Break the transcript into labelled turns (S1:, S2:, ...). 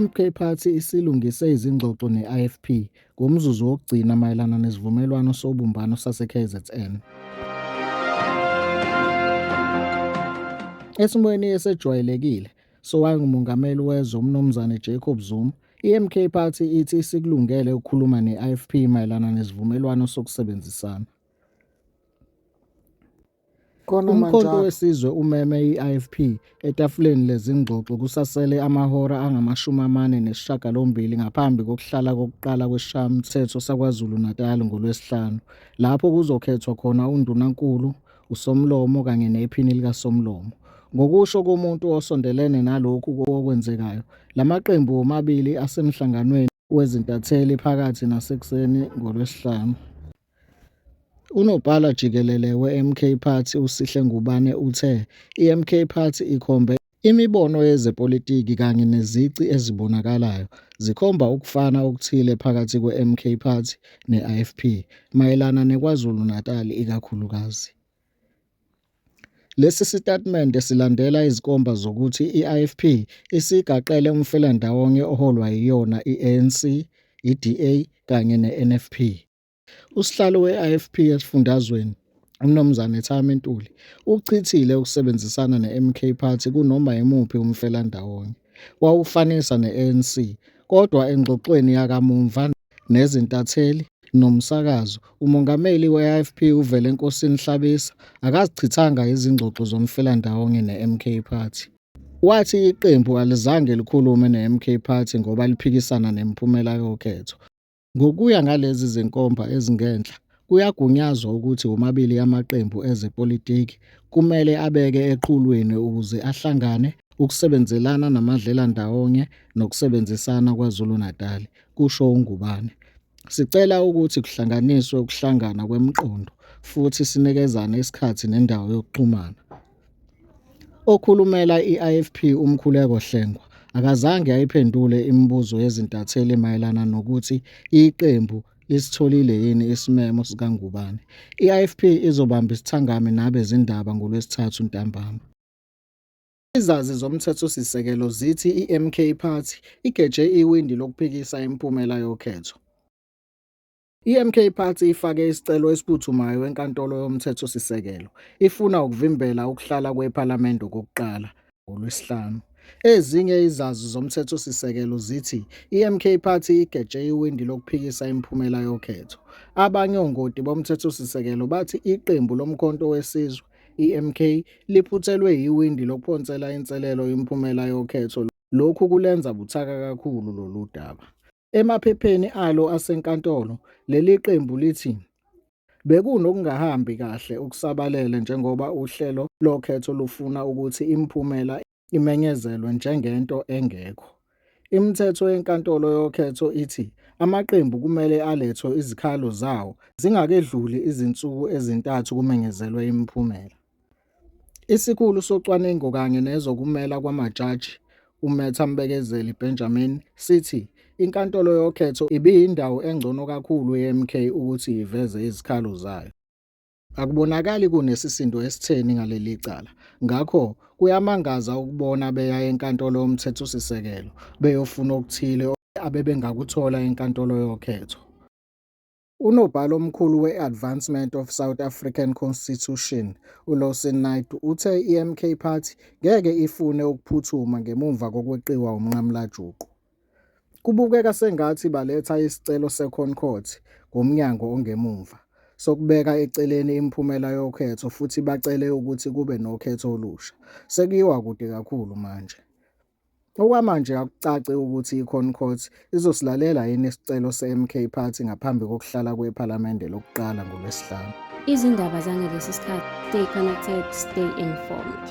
S1: I-MK Party isilungise izingxoxo ne-IFP ngomzuzu wokugcina mayelana nesivumelwano sobumbano sase-KZN. Esimweni esejwayelekile sowayengumongameli wezwe uMnumzane Jacob Zuma, i-MK Party ithi isikulungele ukukhuluma ne-IFP mayelana nesivumelwano sokusebenzisana. Umkhonto weSizwe umeme i-IFP etafuleni lezingxoxo kusasele amahora angama-48 ngaphambi kokuhlala kokuqala kweSishayamthetho saKwaZulu-Natal ngoLwesihlanu, lapho kuzokhethwa khona uNdunankulu, uSomlomo kanye nePhini likaSomlomo. Ngokusho komuntu osondelene nalokhu okwenzekayo, la maqembu womabili asemhlanganweni wezintatheli phakathi nasekuseni ngoLwesihlanu. Unobhala Jikelele weMK Party uSihle Ngubane uthe iMK Party ikhombe imibono yezepolitiki kanye nezici ezibonakalayo zikhomba ukufana okuthile phakathi kweMK Party ne-IFP mayelana neKwaZulu-Natal ikakhulukazi. Lesi sitatimende silandela izinkomba zokuthi i-IFP isigaqele umfelandawonye oholwa yiyona i-ANC, iDA kanye neNFP. Usihlalo we-IFP esifundazweni, uMnumzane Thami Ntuli, ukuchithile ukusebenzisana neMK Party kunoma yimuphi umfelandawonye, wawufanisa ne-ANC. Kodwa engxoxweni yakamuva nezintatheli nomsakazo, uMongameli we-IFP uVelenkosini Hlabisa akazichithanga izingxoxo zomfelandawonye neMK Party. Wathi iqembu alizange likhulume neMK Party ngoba liphikisana nemiphumela yokhetho. Ngokuya ngalezi zinkomba ezingenhla, kuyagunyazwa ukuthi womabili amaqembu ezepolitiki kumele abeke eqhulwini ukuze ahlangane ukusebenzelana namadlelandawonye nokusebenzisana KwaZulu-Natali, kusho uNgubane. Sicela ukuthi kuhlanganiswe ukuhlangana kwemiqondo futhi sinikezane isikhathi nendawo yokuxhumana. Okhulumela i-IFP uMkhuleko Hlengwa akazange ayiphendule imibuzo yezintatheli mayelana nokuthi iqembu lisitholile yini isimemo sikaNgubane. I-IFP izobamba isithangami nabezindaba ngoLwesithathu ntambama. Izazi zomthethosisekelo zithi iMK Party igeje iwindi lokuphikisa imiphumela yokhetho. I-MK Party ifake isicelo esiphuthumayo eNkantolo yoMthethosisekelo ifuna ukuvimbela ukuhlala kwePhalamende okokuqala ngoLwesihlanu. Ezinye izazi zomthethosisekelo zithi iMK Party igeje iwindi lokuphikisa imiphumela yokhetho. Abanye ongoti bomthethosisekelo bathi iqembu loMkhonto weSizwe, iMK, liphuthelwe yiwindi lokuphonsela inselelo imiphumela yokhetho lokhu kulenza buthaka kakhulu lolu daba. Emaphepheni alo asenkantolo, leli qembu lithi bekunokungahambi kahle okusabalele njengoba uhlelo lokhetho lufuna ukuthi imiphumela imenyezelwe njengento engekho. Imithetho yenkantolo yokhetho ithi amaqembu kumele alethe izikhalo zawo zingakedluli izinsuku ezintathu kumenyezelwe imiphumela. Isikhulu socwaningo kanye nezokumela kwamajaji, uMetha Mbekezeli Benjamin, sithi inkantolo yokhetho ibiyindawo engcono kakhulu yeMK ukuthi iveze izikhalo zayo. Akubonakali kunesisindo esitheni ngaleli cala, ngakho kuyamangaza ukubona beya eNkantolo yoMthethosisekelo beyofuna okuthile abebengakuthola enkantolo yokhetho. Unobhala omkhulu we-Advancement of South African Constitution, uLawson Naidoo uthe iMK Party ngeke ifune ukuphuthuma ngemuva kokweqiwa umnqamulajuqu. Kubukeka sengathi baletha isicelo seConcourt ngomnyango ongemuva, sokubeka eceleni imiphumela yokhetho futhi bacele ukuthi kube nokhetho olusha. Sekuyiwa kude kakhulu manje. Okwamanje akucaci ukuthi iConcourt izosilalela yini isicelo seMK Party ngaphambi kokuhlala kwePhalamende lokuqala ngoLwesihlanu.
S2: Izindaba zangalesi sikhathi. Stay connected, stay informed.